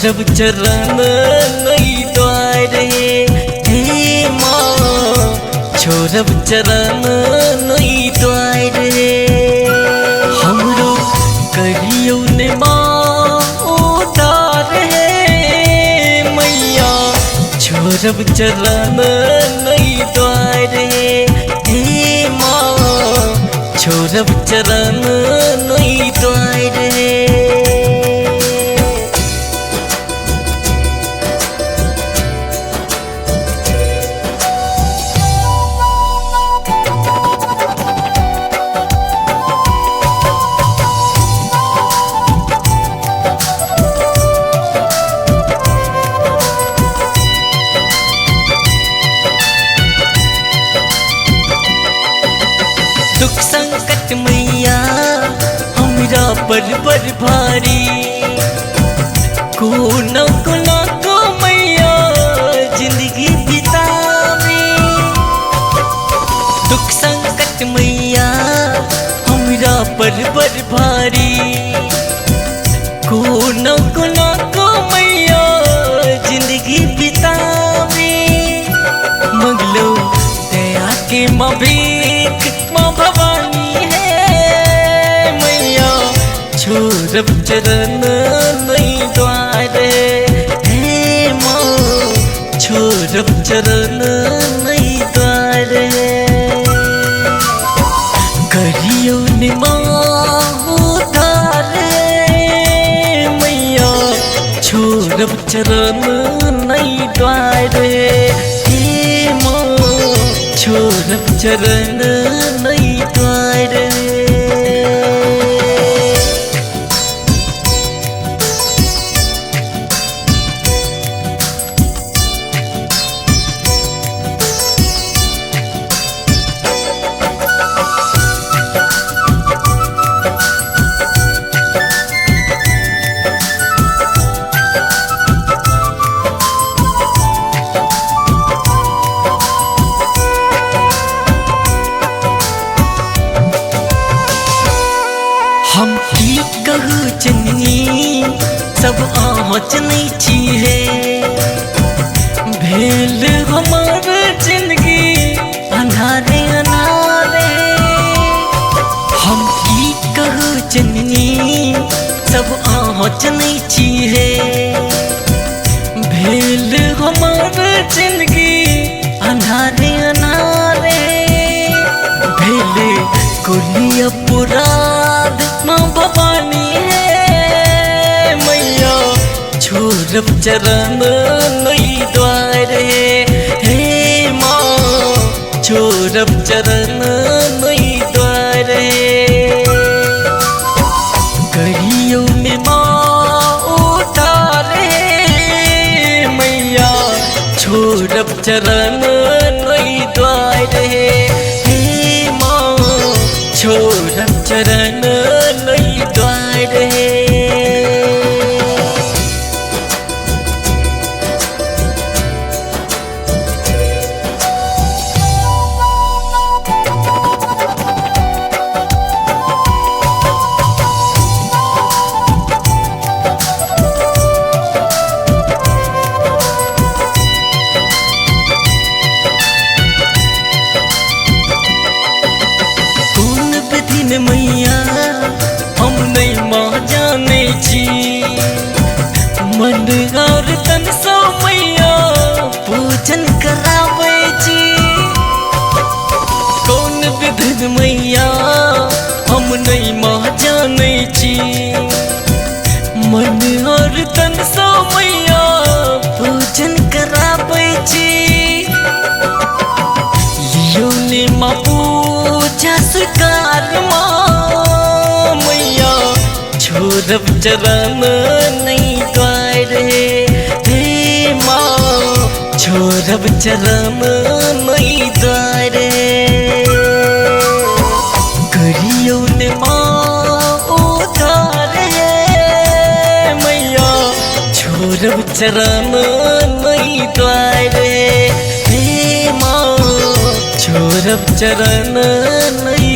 छोड़ब चरण नहीं द्वारे हे माँ, छोड़ब चरण नहीं द्वारे। हमरो करियौ ने माँ उदार हे मैया, छोड़ब चरण नहीं द्वारे हे माँ, छोड़ब चरण नहीं द्वारे। दुख संकट मैया हमरा पर पर भारी, कोना कोना को मैया जिंदगी बितावे। दुख संकट मैया हमरा पर पर भारी, कोना कोना को मैया जिंदगी बितावे। मंगलो दया के माँ भीख माँ भवानी है मैया, छोड़ब चरण नहीं द्वारे हे माँ, छोड़ब चरण नहीं द्वारे। करियौ ने माँ उद्धार मैया, छोड़ब चरण नहीं द्वारे हे माँ, छोड़ब चरण नहीं द्वारे। हम की कहू जननी सब अहाँ जनै छी हे, भेल हमार जिंदगी अन्हारे अन्हारे। हम की कहू जननी सब अहाँ जनै छी हे, भेल हमार जिंदगी अन्हारे अन्हारे। भेल कोई अपराध माँ भवानी है मैया, छोड़ब चरण नहीं द्वारे हे माँ, छोड़ब चरण नहीं द्वारे। करियौ ने माँ उद्धार हे मैया, छोड़ब चरण नहीं द्वारे हे माँ, छोड़ब चरण नहीं द्वारे। मैया हम नहीं माँ जाने छी, मन और तन सो मैया पूजन कराबै छी। कौन विधि मैया हम नहीं माँ जाने छी, मन और तन सो मैया पूजन कराबै छी। लियो ने माँ पूजा स्वीकार माँ मैया, छोड़ब चरण नहीं द्वारे हे माँ, छोड़ब चरण नहीं द्वारे। करियौ ने माँ उद्धार हे मैया, छोड़ब चरण नहीं द्वारे हे माँ, छोड़ब चरण नहीं।